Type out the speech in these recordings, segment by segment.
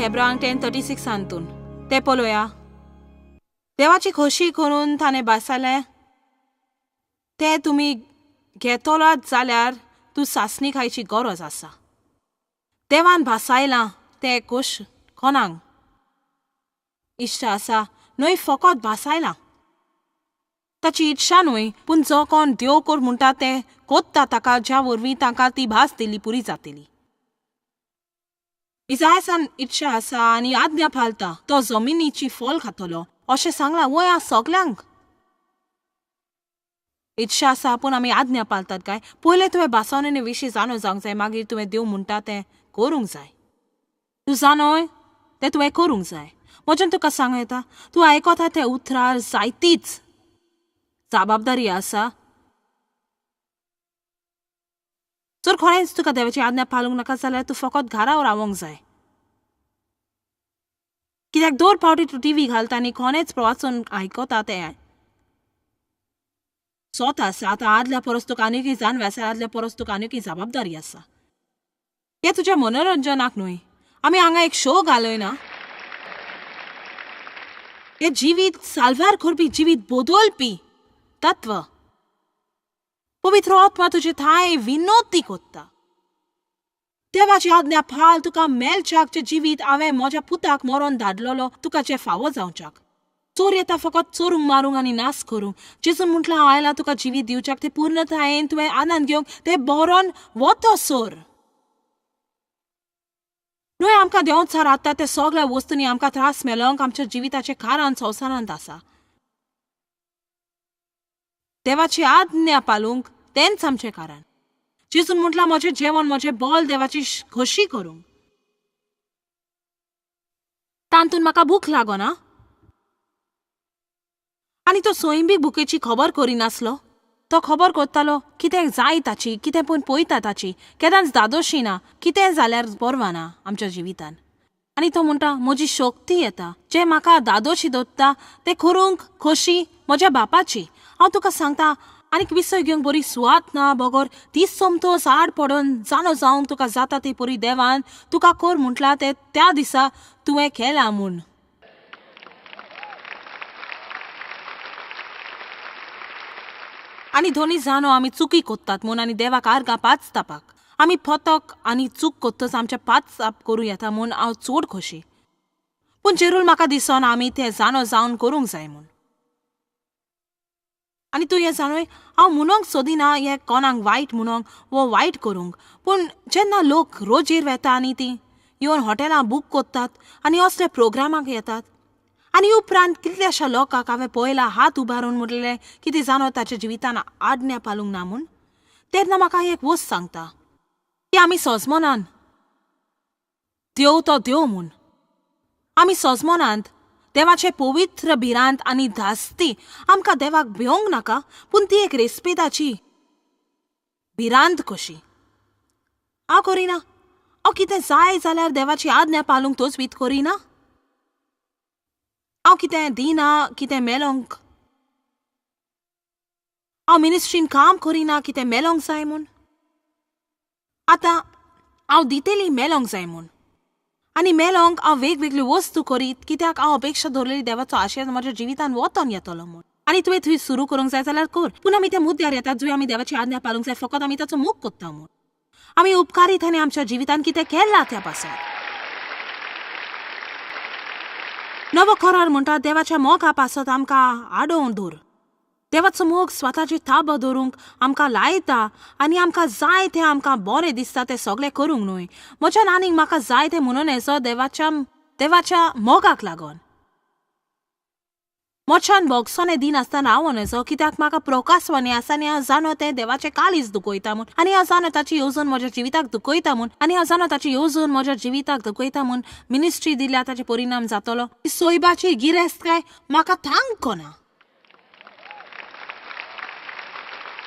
हेब्रांक 10:36 अंतून ते पळोवया. देवाची खोशी करून ताणें भासायलें तें तुमी घेतलात जाल्यार तूं सासणी खायची गरज आसा. देवान भासायलां तें खोश कोणाक इश्ट आसा न्हय फकत भासायलां ताची इत्सा न्हय, पूण जो कोण देव कर म्हणटा तें कोत्ता ताका ज्या वरवीं तांकां ती भास दिली पुरी जातली. इजायसान इत्सा आसा आनी आज्ञा पालता तो जमिनीची फल खातलो अशें सांगलां वय सगल्यांक. इत्सा आसा पूण आमी आज्ञा पालतात काय? पयलें तुवें भासावणे विशीं जाणो जावंक जाय, मागीर तुवें देव म्हणटा तें करूंक जाय. तूं जाणोय तें तुवें करूंक जाय. म्हज्यान तुका सांगूं येता, तूं आयकता त्या उतरार जायतीच जबाबदारी आसा. जर खरेंच तुका देवाची आज्ञा पालूंक नाका जाल्यार तूं फकत घरा रावंक जाय. कित्याक दर फावटी तूं टीव्ही घालता आनी कोणेच प्रवाचन आयकता तें स्वता आसा. आतां आदल्या परस तुका आनीकय जाणव आसा, आदल्या परस तुका आनीकय जबाबदारी आसा. हें तुज्या मनोरंजनाक न्हय. आमी हांगा एक शो घालयना. हें जिवीत साल्वार करपी, जिवीत बदलपी तत्व. पवित्र आत्मा तुजे थांय विनोती कोत्ता. देवाची आज्ञा पाल तुका मेलच्याक जें जिवीत हांवें म्हज्या पुताक मरोन धाडलेलो तुका जें फावो जावच्याक. चोर येता फकत चोरूंक, मारूंक आनी नाश करूंक. जेजून म्हटलां हांव आयलां तुका जिवीत दिवच्याक, तें पूर्णतायेन तुवें आनंद घेवंक, तें बरोन वतो सोर न्हय. आमकां देंवचार आतां त्या सगळ्या वस्तूंनी आमकां त्रास मेलोवंक आमच्या जिविताचें कारण संवसारांत आसा. देवाची आज्ञा पालूंक तेंच आमचें कारण. जेजून म्हटलां म्हजें जेवण म्हजें बल देवाची खोशी करूंक. तातूंत म्हाका भूक लागना आनी तो सैमीक भुकेची खबर करिनासलो. तो खबर करतालो कितें जाय ताची, कितें पूण पळयता ताची, केदांच दादोशी ना, कितें जाल्यार परवा ना आमच्या जिवितान. आनी तो म्हणटा म्हजी शक्ती येता जें म्हाका दादोशी दवरता तें करूंक खोशी म्हज्या बापाची. हांव तुका सांगता आनीक विसय घेवंक बरी सुवात ना बगर तीच सोमतोच आड पडून जाणो जावंक तुका जाता ती परी देवान तुका कर म्हटलां तें त्या दिसा तुवें केलां म्हूण. आनी दोनी जाणो आमी चुकी कोत्तात म्हूण आनी देवाक आर्गां पांच तापाक आमी पतक आनी चूक कोत्तच आमच्या पांच ताप करूं येता म्हूण हांव चड खोशी. पूण जेरूल म्हाका दिसना आमी तें जाणो जावन करूंक जाय म्हूण. आनी तूं हें जाणोय हांव म्हणूंक सोदिना हें कोणाक वायट म्हणूंक वो वायट करूंक, पूण जेन्ना लोक रोजेर वेता आनी तीं येवन हॉटेलां बूक कोत्तात आनी असल्या प्रोग्रामाक येतात आनी उपरांत कितल्याशा लोकांक हांवें पळयलां हात उबारून म्हटलें कितें जाणो ताच्या जिवितान आज्ञा पालूंक ना म्हूण, तेन्ना म्हाका एक वस्त सांगता की आमी सोजमनान देव तो देव म्हूण. आमी सोजमनांत देवाचे पवित्र भिरांत आनी धास्ती आमकां देवाक भिवंक नाका, पूण ती एक रेस्पेदाची भिरांत कशी. हांव करिना, हांव कितें जाय जाल्यार देवाची आज्ञा पालूंक तोच करिना. हांव कितें दिना, कितें मेलोंक, हांव मिनिस्ट्रीन काम करिना कितें मेलोंक जाय म्हूण. आतां हांव दितेली मेलोंक जाय म्हूण आनी मेलोंक हांव वेगवेगळ्यो वस्तू करीत कित्याक हांव अपेक्षा दवरलेली देवाचो आशिर्वाद म्हज्या जिवितान वतोन येतलो म्हूण. आनी तुवें थंय सुरू करूंक जाय जाल्यार कर, पूण आमी त्या मुद्द्यार येतात जंय आमी देवाची आज्ञा पालूंक जाय फकत आमी ताचो मोग कोत्ता म्हूण. आमी उपकारीत आनी आमच्या जिवितान कितें केलां त्या पासत. नवो करार म्हणटा देवाच्या मोगा पासत आमकां आडोवन दवर. देवाचो मोग स्वताची ताबो दवरूंक आमकां लायता आनी आमकां जाय तें आमकां बरें दिसता तें सगळें करूंक न्हय. म्हज्यान आनीक म्हाका जाय तें म्हणून येसो देवाच्या मोगाक लागून म्हज्यान भोगसोने दिनासतना रावोन येसो, कित्याक म्हाका प्रोकासवाणी आसा आनी हांव जाणो तें देवाचें काळीज दुखयता म्हूण, आनी हांव जाणो ताची येवजण म्हज्या जिविताक दुखयता म्हूण, आनी हांव जाणो ताची येवजण म्हज्या जिविताक दुखयता म्हूण मिनिस्ट्री दिल्या ताचे परिणाम जातलो. सोयबाची गिरेस्तकाय म्हाका थांक ना,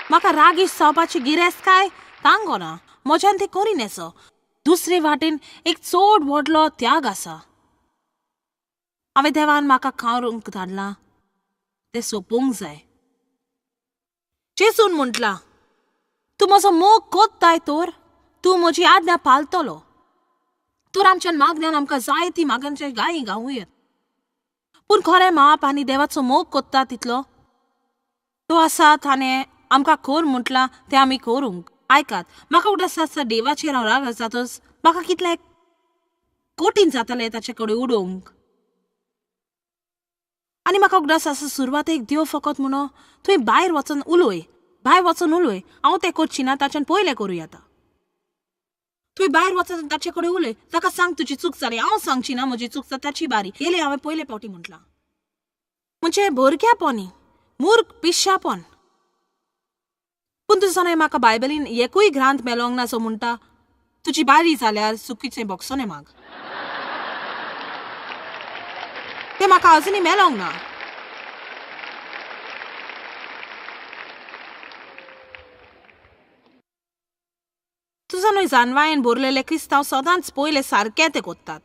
म्हाका रागीश जावपाची गिरेस्तकाय तांगना, म्हज्यान ती करीन येसो. दुसरे वाटेन एक चड व्हडलो त्याग आसा. हांवें देवान म्हाका खावंक धाडलां तें सोंपोवंक जाय. जेजून म्हटलां तूं म्हजो मोग कोत्ताय तर तूं म्हजी आज्ञा पालतलो. तर आमच्यान मागण्यान आमकां जाय ती मागण्यांचे गायी गावूं येत, पूण खरें माप आनी देवाचो मोग कोत्ता तितलो तो आसा. ताणें आमकां कोर म्हटलां तें आमी करूंक. आयकात, म्हाका उगडास आसा देवाचेर हांव राग जातच म्हाका कितलें कठीण जातालें ताचे कडेन उडोवंक. आनी म्हाका उगडास आसा सुरवातेक देव फकत म्हणो तुवें भायर वचून उलय, भायर वचून उलय, हांव तें करची ना, ताच्यान पयलें करूं येता. तुवें भायर वचून ताचे कडेन उलय, ताका सांग तुजी चूक जाली, हांव सांगची ना म्हजी चूक जाता ताची बारी. येयले हांवें पयले फावटी म्हटलां म्हणजे भुरग्यापणी मूर्ख पिश्यापण. पूण तुजो न्हय म्हाका बायबलीन एकूय ग्रांथ मेलोंक ना सो म्हणटा तुजी बारी जाल्यार चुकीचें बोगसोने माग. तें म्हाका अजुनूय मेलोंक ना. तुजो न्हय जानवायेन भरलेले क्रिस्तांव सदांच पयले सारकें तें कोत्तात.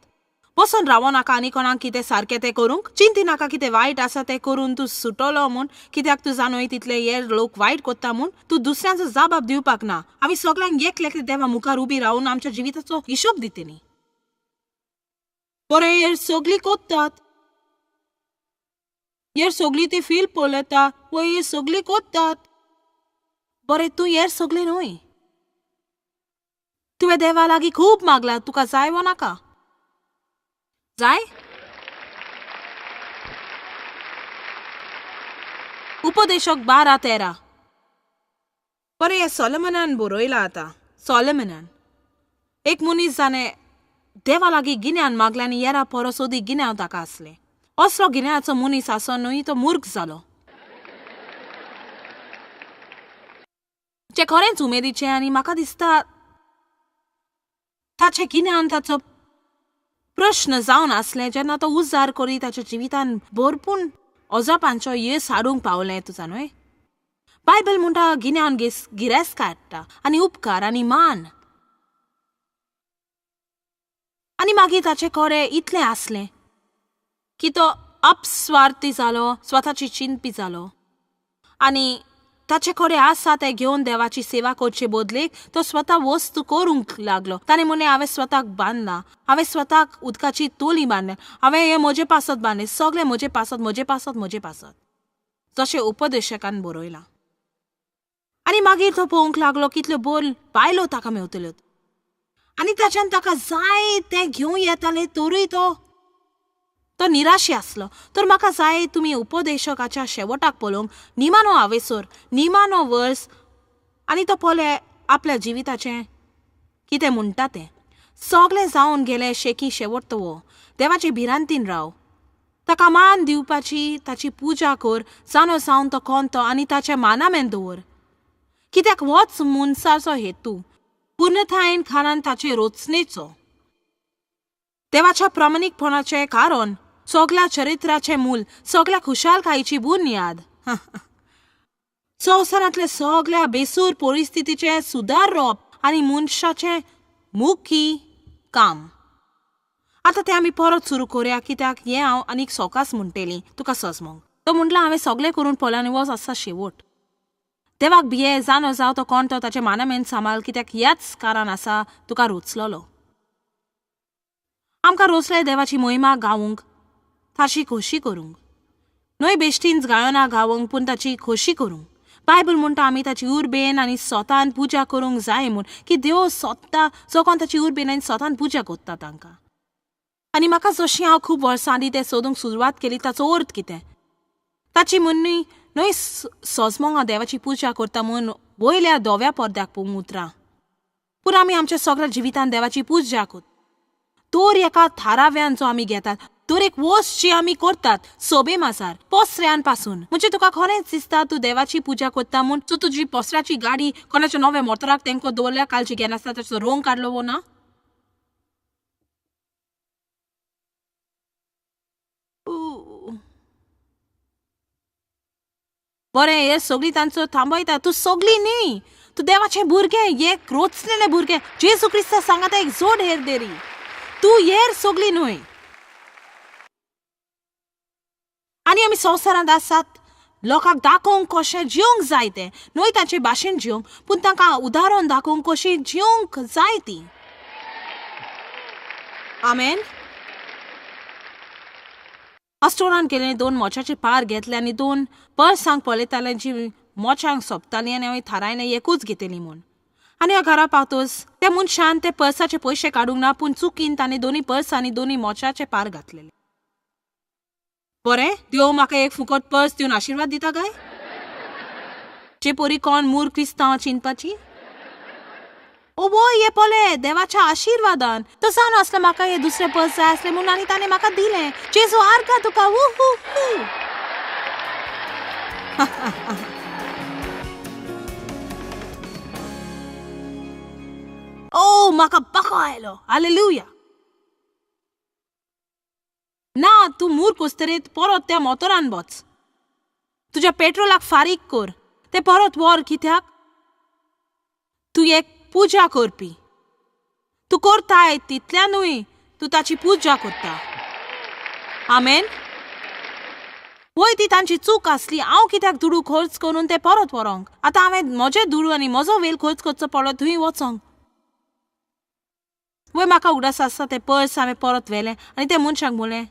बसून रावो नाका आनी कोणाक कितें सारकें तें करूंक, चिंती नाका कितें वायट आसा तें करून तूं सुटलो म्हूण, कित्याक तूं जाणूय तितले हे लोक वायट कोत्ता म्हूण तूं दुसऱ्यांचो जबाब दिवपाक ना. आमी सगळ्यांक एकलेक देवा मुखार उबी रावन आमच्या जिविताचो हिशोब दितली. बरें हेर सगळीं कोत्तात, हेर सगळीं ती फील पळयता वय, हेर सगळीं कोत्तात. बरें तूं हेर सगळीं न्हय, तुवें देवा लागीं खूब मागलां, तुका जाय वो नाका जाय? उपदेशक 12-13. बरें हें सोलोमनान बरयलां. आतां सोलोमनान एक मनीस जाणें देवा लागीं गिन्यान मागलें आनी येरा परस अदीक गिन्यान ताका आसलें. असलो गिन्यानाचो मनीस आसो न्हय तो मूर्ख जालो. जें खरेंच उमेदीचें आनी म्हाका दिसता ताचें गिन्यान ताचो प्रश्न जावन आसलें जेन्ना तो उजार करी ताच्या जिवितान भरपूर अजापांचो येस हाडूंक पावलें. तुजा न्हय बायबल म्हणटा गिन्यान गिरेस्त काडटा आनी उपकार आनी मान. आनी मागीर ताचें कोरें इतलें आसलें की तो अपस्वार्थी जालो, स्वताची चिंतपी जालो आनी ताचे कडेन आसा तें घेवन देवाची सेवा करचे बदलेक तो स्वता वस्तू करूंक लागलो. ताणें म्हणलें हांवें स्वताक बांदला, हांवें स्वताक उदकाची तोली बांदल्या, हांवें हें म्हजे पासत बांदलें, सगळें म्हजे पासत, म्हजे पासत, म्हजे पासत, जशें उपदेशकान बरयलां. आनी मागीर तो पळोवंक लागलो कितल्यो बोल बायलो ताका मेवतल्यो आनी ताच्यान ताका जाय तें घेवं येतालें, तरूय तो निराशी आसलो. तर म्हाका जाय तुमी उपदेशकाच्या शेवटाक पळोवंक निमानो आवेसर, निमानो वर्स आनी तो पळय आपल्या जिविताचें कितें म्हणटा तें. सगळें जावन गेलें शेकी शेवट तो हो. देवाचे भिरांतीन राव, ताका मान दिवपाची ताची पुजा कर, जाणो जावन तो कोण तो आनी ताच्या मानामेन दवर, कित्याक होच मनशाचो हेतू पूर्णतायेन खाणान ताचे रचनेचो. देवाच्या प्रामाणीकपणाचें कारण, सगळ्या चरित्राचें मूल, सगळ्या खुशालकायेची बुन्याद, संवसारांतल्या सगळ्या बेसूर परिस्थितीचें सुदारप आनी मनशाचें मुखी काम. आतां तें आमी परत सुरू करुया, कित्याक हें हांव आनीक सोकास म्हणटेली तुका सजमोंक. तो म्हणला हांवें सगळें करून पळयलां आनी वच आसा शेवट. देवाक भिये, जाणो जाव तो कोण तो, ताचें मानामेन सांबाळ, कित्याक ह्याच कारण आसा तुका रोचलेलो. आमकां रोसले देवाची मोहिमा गावूंक, ताची खोशी करूंक, न्हय बेश्टींच गायना गावूंक, पूण ताची खोशी करूंक. बायबल म्हणटा आमी ताची उर्बेन आनी स्वतान पुजा करूंक जाय म्हूण, की देव सोदता जो कोण ताची उर्बेन आनी स्वतान पुजा करता तांकां. आनी म्हाका जशी हांव खूब वर्सां आदीं तें सोदूंक सुरवात केली ताचो अर्थ कितें, ताची म्हणणी न्हय सजमोंग हांव देवाची पुजा करता म्हूण वयल्या धव्या पडद्याक पळोवंक उतरां, पूण आमी आमच्या सगळ्या जिवितान देवाची पुजा करता. तर एका थाराव्यान जो आमी घेतात, तर एक वस्त जी आमी करतात सोबे मासार पसऱ्यान पासून, म्हणजे तुका खरेंच दिसता तूं देवाची पुजा करता म्हूण. सो तुजी पसऱ्याची गाडी कोणाच्या नव्या मोटराक तेंको दवरल्या, कालची घेनासता ताचो रंग काडलो वो ना. बरें हे सगळीं तांचो थांबयता, तूं सगळीं न्ही, तूं देवाचें भुरगें, एक रोचलेलें भुरगें. जेजू क्रिस्ता सांगाता एक जोड हेर देरी, तूं हेर सगळीं न्हय. आनी आमी संवसारांत आसात लोकांक दाखोवंक कशें जिवंक जाय तें, न्हय तांचे भाशेन जिवंक, पूण तांकां उदाहरण दाखोवंक कशें जिवंक जाय ती. आमेन. हांव स्टोरान गेलें, 2 मोच्याचे पार घेतले आनी 2 पर्सांक पळयतालें जी मोच्यांक सोंपताली आनी हांवें थारायलें एकूच घेतली म्हूण. आनी हांव घरा पावतोच त्या मनशान ते पर्साचे पयशे काडूंक ना, पूण चुकीन ताणें 2 पर्स आनी 2 मोच्याचे पार घातलेले. बरें, देव म्हाका एक फुकट पर्स दिवन आशिर्वाद दिता काय? जे पोरी कोण मूर क्रिस्तांव चिंतपाची? ओ वय, हे पळय देवाच्या आशिर्वादान तो जावन आसलें म्हाका हे दुसरें पर्स जाय आसलें म्हूण आनी ताणें म्हाका दिलें. जेजू आर्गां तुका. हू हू हू. ओ म्हाका बको आयलो. हालेलुया. ना, तूं मूर्ख उस्तरेत परत त्या मोतोरान वच, तुज्या पेट्रोलाक फारीक कर, ते परत व्हर. कित्याक तूं एक पुजा करपी, तूं करताय तितल्यानूय तूं ताची पुजा करता. आमेन. वय, ती तांची चूक आसली. हांव कित्याक दुडू खर्च करून ते परत व्हरोंक? आतां हांवें म्हजे दुडू आनी म्हजो वेळ खर्च करचो पडलो थंय वचोंक. वय, म्हाका उगडास आसता ते पर्स हांवें परत व्हेलें आनी त्या मनशाक म्हणलें,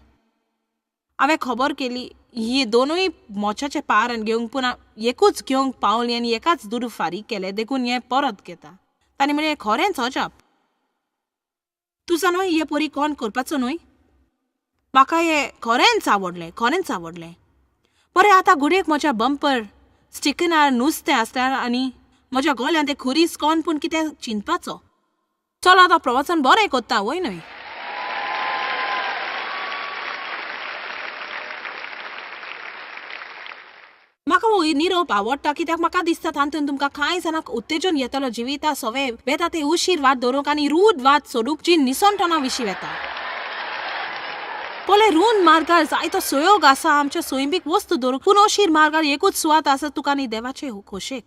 हांवें खबर केली ही 2 मोच्याचे पार आनी घेवंक, पूण एकूच घेवंक पावली आनी एकाच दुडू फारीक केले, देखून हें परत घेता. ताणें म्हणलें, खरेंच अजाप. तूं जाणा हे पोरी कोण करपाचो न्हय. म्हाका हें खरेंच आवडलें, खरेंच आवडलें. बरें, आतां घडयेक म्हज्या बंपर स्टिकनार नुस्तें आसल्यार आनी म्हज्या गोल्यान तें खुरीस कोण पूण कितें चिंतपाचो. चल आतां प्रवचन बरें करता वय न्हय? म्हाका हो निरोप आवडटा, कित्याक म्हाका दिसता तातूंत तुमकां कांय जाणांक उत्तेजन येतलो जिविता सवे वेता ते उशीर वाट दवरूंक आनी रूढ वाट सोडूंक जी निसणटना विशीं वेता. पळय, रूंद मार्गार जायतो सहयोग आसा आमच्या सैमीक वस्तू दवरूंक, पूण अशीर मार्गार एकूच सुवात आसा तुका आनी देवाचे खोशेक.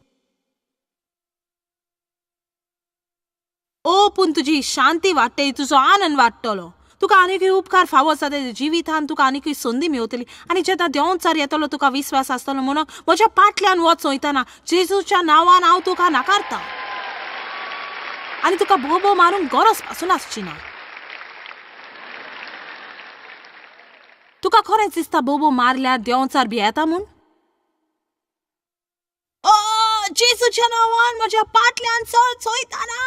ओ, पूण तुजी शांती वाडटली, तुजो आनंद वाडटलो, तुका आनीकय उपकार फावो जाता जिवितान, तुका आनीकय संदी मेवतली. आनी जेन्ना देंवचार येतलो तुका विस्वास आसतलो म्हणून म्हज्या पाटल्यान वच वयतना जेजूच्या नांवान हांव तुका नाकारता आनी तुका बोबो मारूंक गरज पासून आसची ना. तुका खरेंच दिसता बोबो मारल्यार देंवचार भियेता म्हूण? ओ जेजूच्या नांवान म्हज्या पाटल्यान चल चोयतना.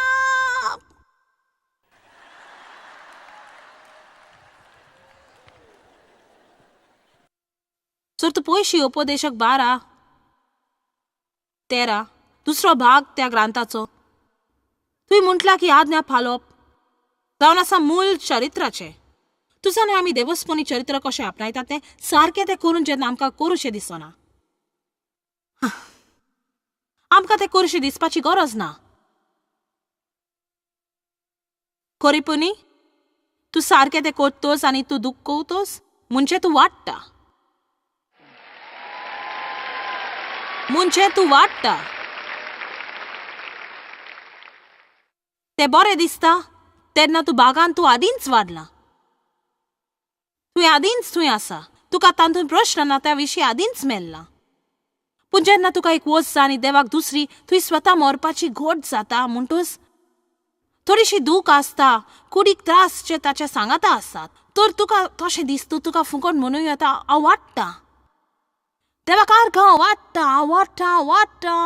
सर तूं पयशी उपदेशक 12 13 दुसरो भाग त्या ग्रंथाचो. तुवें म्हटलां की आज्ञा पाळप जावन आसा मूळ चरित्राचें. तूं जाणा आमी देवस्पणी चरित्र कशें आपणायतात तें सारकें तें करून जेन्ना आमकां करूशें दिसना, आमकां तें करूशें दिसपाची गरज ना. खरेपणी तूं सारकें तें करतोस आनी तूं दुखवतोस म्हणजे तूं वाडटा, म्हणजे तूं वाडटा. तें बरें दिसता तेन्ना तूं बागान तूं आदींच वाडला, तुवें आदींच थंय आसा, तुका तातूंत प्रश्न ना, त्या विशीं आदींच मेल्ला. पूण जेन्ना तुका एक वस्त आनी देवाक दुसरी, तुवें स्वता मरपाची घोट जाता म्हणटूच थोडीशी दूख आसता, कुडीक त्रास जे ताच्या सांगाता आसतात, तर तुका तशें दिसता, तुका फुकट म्हणूं येता हांव वाडटा, देवाक आर्गां हांव वाडटा, हांव वाडटा, हांव वाडटा.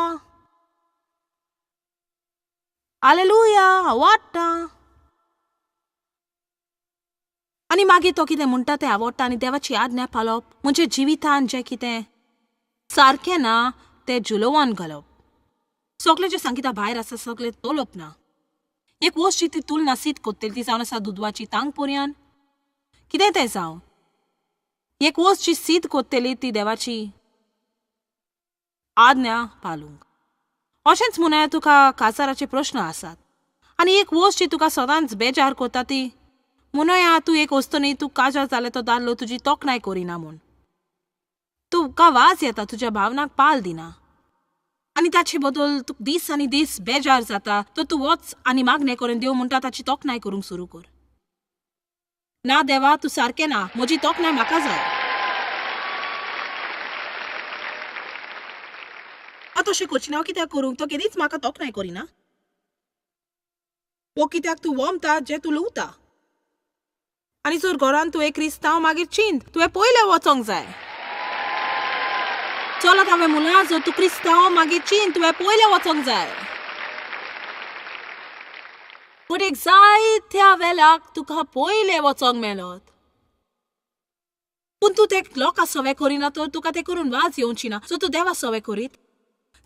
हालेलुया, हांव वाडटा. आनी मागीर तो कितें म्हणटा तें आवडटा आनी देवाची आज्ञा पाळप म्हणजे जिवितान जें कितें सारकें ना तें जुलोवन घालप. सगळें जें सांगिता भायर आसा सगळें तोलप ना. एक वस्त जी ती तुलना सीत कोत्तली ती जावन आसा दुदवाची तांक पर्यान कितें तें जावं, एक वस्त जी सीत कोत्तली ती देवाची आज्ञा पालूंक. अशेंच म्हणूया तुका काजाराचे प्रश्न आसात आनी एक वस्त जी तुका सदांच बेजार कोता ती म्हणूया तूं एक वस्तू न्ही, तूं काजार जालें तो दादलो तुजी तोखणाय करिना म्हूण तुका वाज येता, तुज्या भावनाक पाल दिना आनी ताचे बदल तुका दीस आनी दीस बेजार जाता, तर तूं वच आनी मागणें करून देव म्हणटा ताची तोखणाय करूंक सुरू कर. ना देवा, तूं सारकें ना, म्हजी तोखणाय म्हाका जाय. हांव तशें करची ना, हांव कित्याक करूंक? तो केदीच म्हाका तोखणाय करिना. वो कित्याक तूं वमता जें तूं लुवता. आनी जर घरान तुवें क्रिस्तांव मागीर चिंत तुवें पयलें वचोंक जाय. चलत हांवें म्हणलां जर तूं क्रिस्तांव मागीर चिंत तुवें पयलें वचोंक जाय. पूण एक जायत्या वेळाक तुका पयलें वचोंक मेळत, पूण तूं ते लोकां सवे करिना तर तुका तें करून वाज येवची ना. जर तूं देवा सवे करीत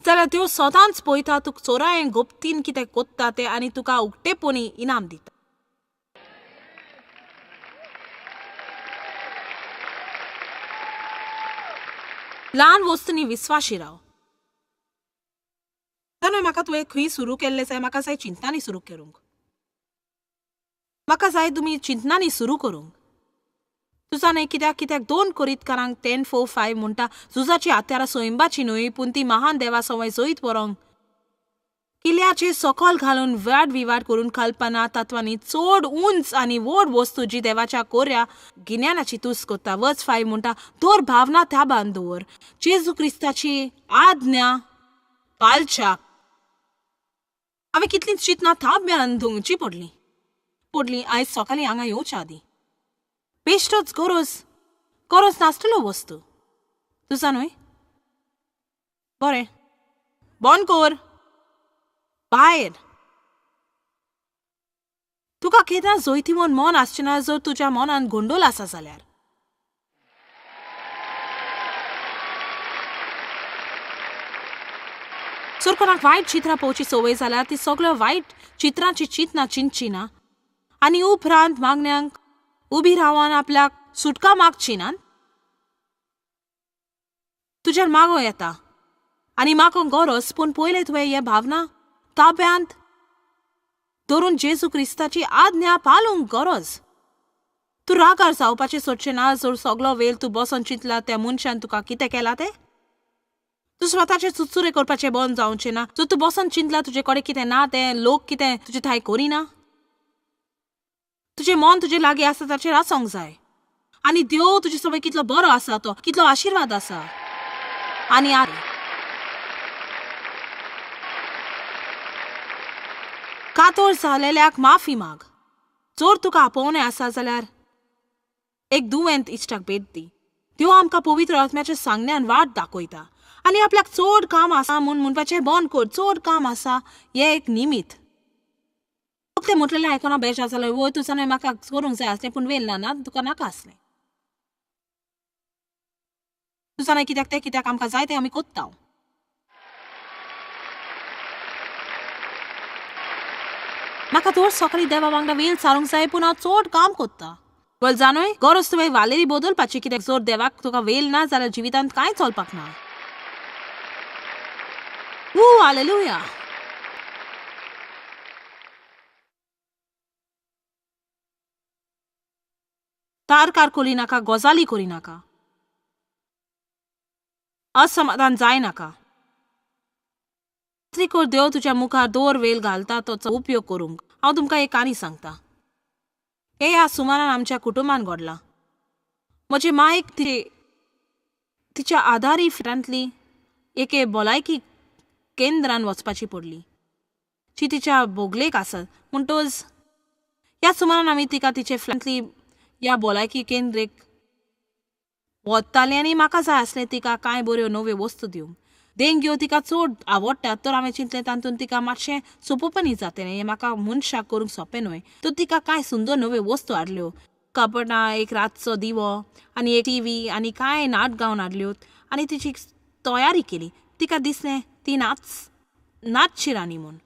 जाल्यार देव सदांच पळयता तुका चोरायेन गोपतीन कितें कोत्ता तें आनी तुका उक्तेपणी इनाम दिता. ल्हान वस्तूंनी विस्वाशी राव. जाणूय म्हाका तुवें खंय सुरू केल्लें जाय, म्हाका जाय चिंतनांनी सुरू करूंक, म्हाका जाय तुमी चिंतनांनी सुरू करूंक. तूं जाणा कित्याक? कित्याक 2 कोरिंतकारांक 10:4-5 म्हणटा झुजाची हत्यारां सोयंबाची न्हय पूण ती महान देवा सवय जैत व्हरूंक किल्ल्याचेर सकल घालून वाद विवाद करून कल्पना तत्वांनी चड उंच आनी व्हड वस्तू जी देवाच्या कोऱ्या गिन्यानाची तुस्त करता. वर्स 5 म्हणटा दवर भावना ताबान दवर जेजू क्रिस्ताची आज्ञा पालच्याक. हांवें कितलीं चिंतनां ताब्यान धुवची पडली पडली आयज सकाळीं हांगा येवच्या आदीं. बेश्टोच गरज गरज नासतलो वस्तू. तुजा न्हय? बरें बंद कर भायर. तुका केन्ना जैतिवंत मन आसचें ना जर तुज्या मनांत गोंदळ आसा जाल्यार. जर कोणाक वायट चित्रां पळोवची संवय जाल्यार ती सगळ्यो वायट चित्रांची चिंतना चिंतची ना आनी उपरांत मागण्यांक उबी रावन आपल्याक सुटका मागची ना. तुजेर मागो येता आनी मागोंक गरज, पूण पयलें तुवें हे भावना ताब्यांत धरून जेजू क्रिस्ताची आज्ञा पालूंक गरज. तूं रागार जावपाचें सोदचें ना जर सगलो वेळ तूं बसोन चिंतला त्या मनशान तुका कितें केलां तें. तूं स्वताचे चुरचुरे करपाचें बंद जावचें ना जर तूं बसोन चिंतला तुजे कडेन कितें ना तें, लोक कितें तुजे ठांय करिना. तुजें मन तुजे लागीं आसा ताचेर आसूंक जाय आनी देव तुजे सवय कितलो बरो आसा तो, कितलो आशिर्वाद आसा. आनी कातोर जालेल्याक माफी माग. जर तुका आपोवणें आसा जाल्यार एक दुयेंत इश्टाक भेट दी. देव आमकां पवित्र आत्म्याच्या सांगण्यान वाट दाखयता आनी आपल्याक चड काम आसा म्हूण म्हणपाचें बंद कर. चड काम आसा हें एक निमीत. ते म्हटलेलें आयकना बेजार जालो वय तूं जाणा म्हाका करूंक जाय आसलें पूण वेळ ना तुका नाका आसलें. तूं जाणा कित्याक तें कित्याक आमकां जाय तें आमी कोत्ता. म्हाका दर सकाळीं देवा वांगडा वेळ सारूंक जाय पूण हांव चड काम कोत्ता. वेल जाणूय गरज तुवें वालेरी बदलपाची कित्याक जर देवाक तुका वेळ ना जाल्यार जिवितांत कांय चलपाक ना. हालेलुया. तारकार करी नाका, गजाली करी नाका, असमाधान जाय नाका. कर देव तुज्या मुखार दर वेल घालता तोचो उपयोग करूंक. हांव तुमकां एक काणी सांगता. हे ह्या सुमारान आमच्या कुटुंबान घडलां. म्हजे मायक तिच्या आदारी फ्लॅटांतली एके भलायकी केंद्रान वचपाची पडली जी तिच्या बोगलेक आसत. म्हणटच ह्या सुमारान आमी तिका तिचे फ्लॅटांतली ह्या भलायकी केंद्रेक वताली आनी म्हाका जाय आसलें तिका कांय बऱ्यो नव्यो वस्तू दिवंक. देंग्यो तिका चड आवडटात तर हांवें चिंतलें तातूंत तिका मातशें सोंपेपणी जातलें, हें म्हाका मनशाक करूंक सोंपें न्हय. तर तिका कांय सुंदर नव्यो वस्तू हाडल्यो, कपडां, एक रातचो दिवो आनी एक टीव्ही आनी कांय नाट गावन हाडल्यो आनी तिची तयारी केली. तिका दिसलें ती नाचची राणी म्हूण.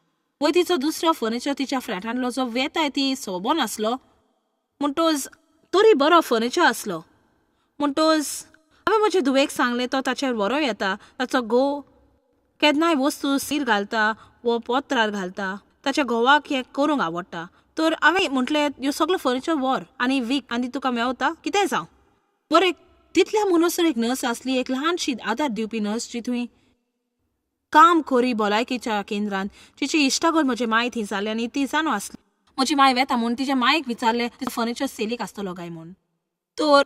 वय तिचो दुसरो फर्निचर तिच्या फ्लॅटांतलो जो वेताय ती सोबो नासलो म्हणटच तरी बरो फर्निचर आसलो. म्हणटच हांवें म्हजे धुवेक सांगलें तो ताचेर बरो येता, ताचो घोव केन्नाय वस्तू सीर घालता वो पोत्रार घालता, ताच्या घोवाक हें करूंक आवडटा. तर हांवें म्हटलें ह्यो सगळो फर्निचर व्हर आनी वीक आनी तुका मेवता कितेंय जावं. बरें तितल्या म्हणसर एक नर्स आसली, एक ल्हानशी आदार दिवपी नर्स जी थंय काम करी भलायकेच्या केंद्रांत, जिची इश्टागत म्हजे माय थंय जाली आनी ती जाणो आसली. म्हजी माय वेता म्हूण तिच्या मायक विचारलें तिचो फर्निचर सेलीक आसतलो काय म्हूण. तर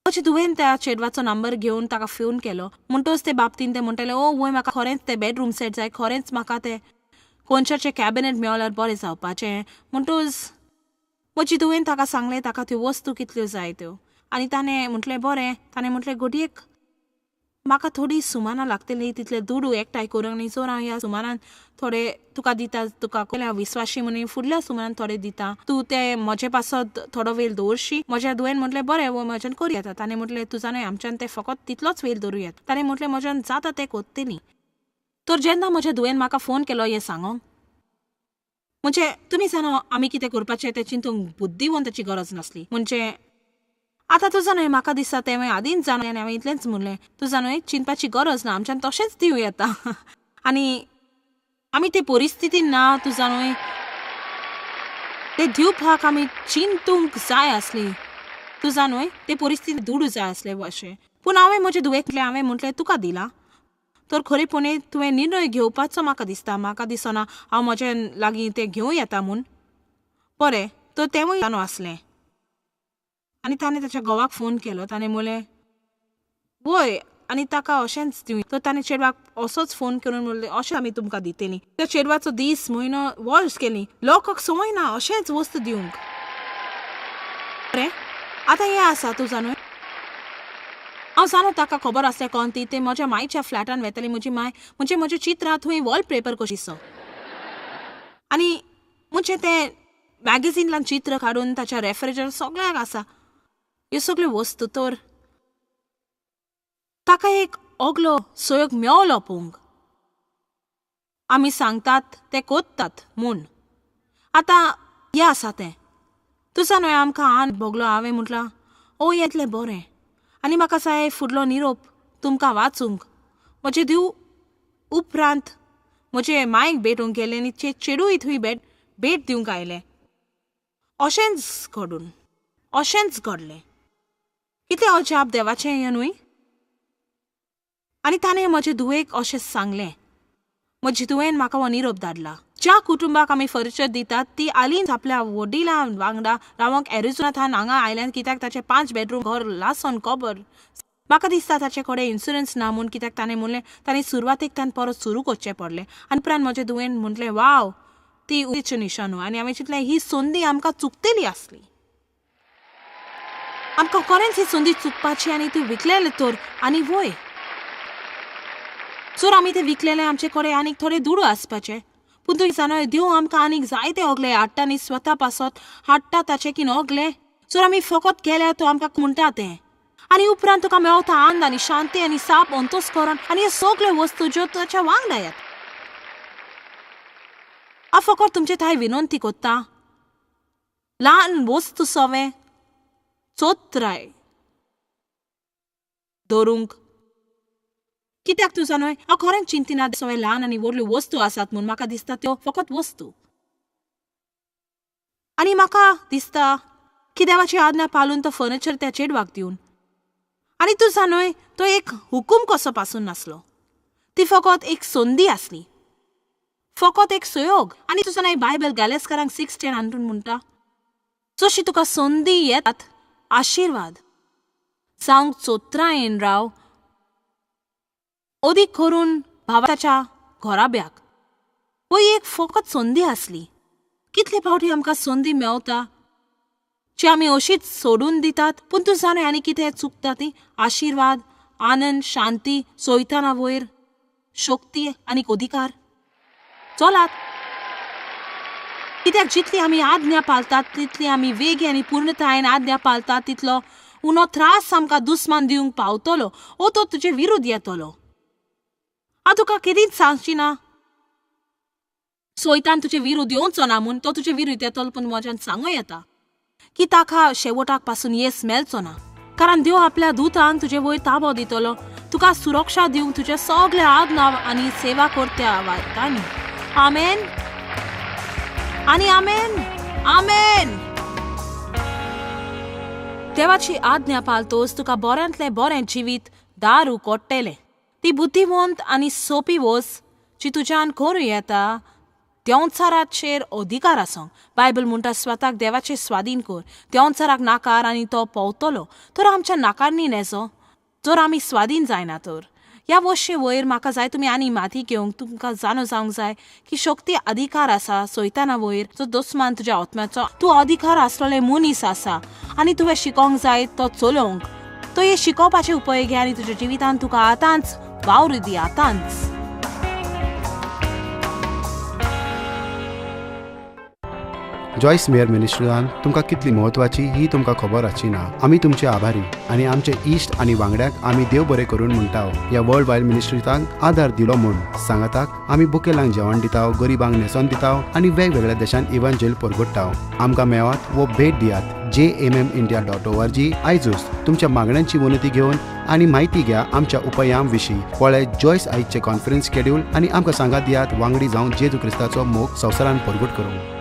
म्हजे धुवेन त्या चेडवाचो नंबर घेवन ताका फोन केलो. म्हणटच ते बाबतीन ते म्हणटाले ओ वय म्हाका खरेंच ते बेडरूम सेट जाय, खरेंच म्हाका ते कोनशाचें कॅबिनेट मेळल्यार बरें जावपाचें. म्हणटच म्हजी धुवेन ताका सांगलें ताका त्यो वस्तू कितल्यो जाय त्यो आनी ताणें म्हटलें बरें. ताणें म्हटलें घडयेक म्हाका थोडी सुमानां लागतली तितले दुडू एकठांय करूंक आनी जर हांव ह्या सुमानान थोडे तुका दिता तुका हांव विस्वाशी म्हणून फुडल्या सुमानान थोडे दिता तूं ते म्हजे पासत थोडो वेळ दवरशी. म्हज्या धुवेन म्हटलें बरें वो म्हज्यान करूं येता. ताणें म्हटलें तुजा न्हय आमच्यान तें फकत तितलोच वेळ दवरूं येता. ताणें म्हटलें म्हज्यान जाता तें करतली. तर जेन्ना म्हज्या धुवेन म्हाका फोन केलो हें सांगोंक म्हणजे तुमी जाणा आमी कितें करपाचें तें चिंतूंक बुद्धिवंताची गरज नासली. म्हणजे आतां तुजा न्हय म्हाका दिसता तें हांवें आदींच जाणलें आनी हांवें इतलेंच म्हणलें तुजा न्हय चिंतपाची गरज ना आमच्यान तशेंच दिवं येता आनी आमी ते परिस्थितीन ना तुजा न्हय ते दिवपाक आमी चिंतूंक जाय आसली तुजा न्हय ते परिस्थिती दुडू जाय आसले अशें. पूण हांवें म्हजे धुवेक म्हटलें हांवें म्हटलें तुका दिलां तर खरेपणी तुवें निर्णय घेवपाचो म्हाका दिसता म्हाका दिसना हांव म्हज्या लागीं तें घेवं येता म्हूण. बरें तर तेंवूय जाणो आसलें आनी ताणें ताच्या घोवाक फोन केलो. ताणें म्हणलें वय आनी ताका अशेंच दिवं. तर ताणें चेडवाक असोच फोन करून म्हणलें अशें आमी तुमकां दितलीं. त्या चेडवाचो दीस म्हयनो वर्स केली लोकांक संवय ना अशेंच वस्तू दिवंक. बरें आतां हें आसा तूं जाणो हांव जाणो ताका खबर आसलें कोण ती तें म्हज्या मायच्या फ्लॅटान वेताली. म्हजी माय म्हणजे म्हजें चित्रां थंय वॉलपेपर कशी सो आनी म्हणजे तें मॅगझिनल्यान चित्र काडून ताच्या रेफ्रिजरेटर सगळ्याक आसा ह्यो सगळ्यो वस्तू. तर ताका एक ओगलो सहयोग मेवलो पळोवंक आमी सांगतात ते कोत्तात म्हूण. आतां हें आसा तें तुजा न्हय आमकां आन भोगलो. हांवें म्हटलां ओ येतलें बरें आनी म्हाका जाय फुडलो निरोप तुमकां वाचूंक. म्हजे धूव उपरांत म्हजे मायक भेटूंक गेलें आनी चेडूय थंय भेट दिवंक आयलें. अशेंच घडून अशेंच घडलें. कितें अजाप देवाचें हें न्हय. आनी ताणें म्हजे धुवेक अशें सांगलें म्हजे धुवेन म्हाका हो निरोप धाडला. ज्या कुटुंबाक आमी फर्निचर दितात ती आलीन आपल्या वडिलां वांगडा रावंक एरिझोनाथान हांगा आयल्यान कित्याक ताचें 5 बेडरूम घर लासोन कबर. म्हाका दिसता ताचे कडेन इन्शुरन्स ना म्हूण कित्याक ताणें म्हणलें ताणें सुरवातेक ताणें परत सुरू करचें पडलें. आनी उपरांत म्हजे धुवेन म्हटलें वाव ती उच्च निशाणू. आनी हांवें चिंतलें ही संदी आमकां चुकतली आसली आमकां खरेंच ही संदी चुकपाची आनी ती विकलेले तर आनी वय जर आमी ते विकलेले आमचे कडेन आनीक थोडे दुडू आसपाचे. पूण तूं जाणो देव आमकां आनीक जायते ओगले हाडटा न्ही स्वता पासत हाडटा ताचें की ओगले जर आमी फकत गेल्यार तो आमकां म्हणटा तें आनी उपरांत तुका मेवता आनंद आनी शांती आनी साप अंतस्करण आनी हे सगळे वस्तू ज्यो ताच्या वांगडा येता. हांव फकत तुमचे थाय विनंती कोत्ता ल्हान वस्तू सवें चोत्राय दवरूंक कित्याक तुजा न्हय हांव खरेंच चिंतिना सगळे ल्हान आनी व्हडल्यो वस्तू आसात म्हूण. म्हाका दिसता त्यो फकत वस्तू आनी म्हाका दिसता की देवाची आज्ञा पाळून तो फर्निचर त्या चेडवाक दिवन आनी तुजा न्हय तो एक हुकूम कसो पासून नासलो ती फकत एक संदी आसली फकत एक सहयोग. आनी तुजा न्हय बायबल गॅलेस्करांक 6:10 हातून म्हणटा जशी तुका संदी येतात आशिर्वाद जावंक चोत्रायेन राव अदीक करून भावाच्या घराब्याक. ही एक फकत संदी आसली. कितले फावटी आमकां संदी मेवता जी आमी अशीच सोडून दितात. पूण तूं जाणा आनी कितें चुकता ती आशिर्वाद आनंद शांती सोयताना वयर शक्ती आनी अधिकार. चलात कित्याक जितली आमी आज्ञा पाळतात तितली आमी वेगी आनी पूर्णतायेन आज्ञा पाळतात तितलो उणो त्रास आमकां दुस्मान दिवंक पावतलो ओ तो तुजे विरुद्ध येतलो. हांव तुका केदींच सांगची ना सोयतान तुजे विरुद्ध येवचो ना म्हूण तो तुजे विरुद्ध येतलो पूण म्हज्यान सांगू येता की ताका शेवटाक पासून येस मेळचो ना. कारण देव आपल्या दुतांक तुजे वयर ताबो दितलो तुका सुरक्षा दिवंक तुजे सगळे आज्ञा आनी सेवा करत्या वाटांनी. आमेन आनी आमेन आमेन. देवाची आज्ञा पाळतोच तुका बऱ्यांतलें बरें जिवीत दारू कोट्टेलें. ती बुद्धिवंत आनी सोंपी वस जी तुज्यान करूं येता देंवचाराचेर अधिकार आसूंक. बायबल म्हणटा स्वताक देवाचे स्वाधीन कर देंवचाराक नाकार आनी तो पोवतलो. तर आमच्या नाकारणी नेजो जर आमी स्वाधीन जायना तर ह्या वशे वयर म्हाका जाय तुमी आनी माती घेवंक, तुमकां जाणो जावंक जाय की शक्ती अधिकार आसा सैताना वयर, जो दुस्मान तुज्या आत्म्याचो. तूं अधिकार आसलेले मनीस आसा आनी तुवें शिकोंक जाय तो चलोवंक. तो हे शिकोवपाचे उपयोग घे आनी तुज्या जिवितांत तुका आतांच वावर दी, आतांच. जॉयस मेयर मिनिस्ट्रीन तुमकां कितली म्हत्वाची ही तुमकां खबर आसची ना. आमी तुमचे आभारी आनी आमचे इश्ट आनी वांगड्याक आमी देव बरें करून म्हणटा ह्या वर्ल्ड वायड मिनिस्ट्रींक आदार दिलो म्हूण. सांगाताक आमी बुकेलांक जेवण दिता, गरिबांक न्हेसोन दिता आनी वेगवेगळ्या देशांत इव्हांजेल परगट्टा. आमकां मेळात वो भेट दियात jmmindia.org. आयजूच तुमच्या मागण्यांची विनंती घेवन आनी म्हायती घ्या आमच्या उपायां विशीं. पळय जॉयस आयजचे कॉन्फरन्स शेड्यूल आनी आमकां सांगात दियात वांगडी जावन जेजू क्रिस्ताचो मोग संवसारान परगट करूंक.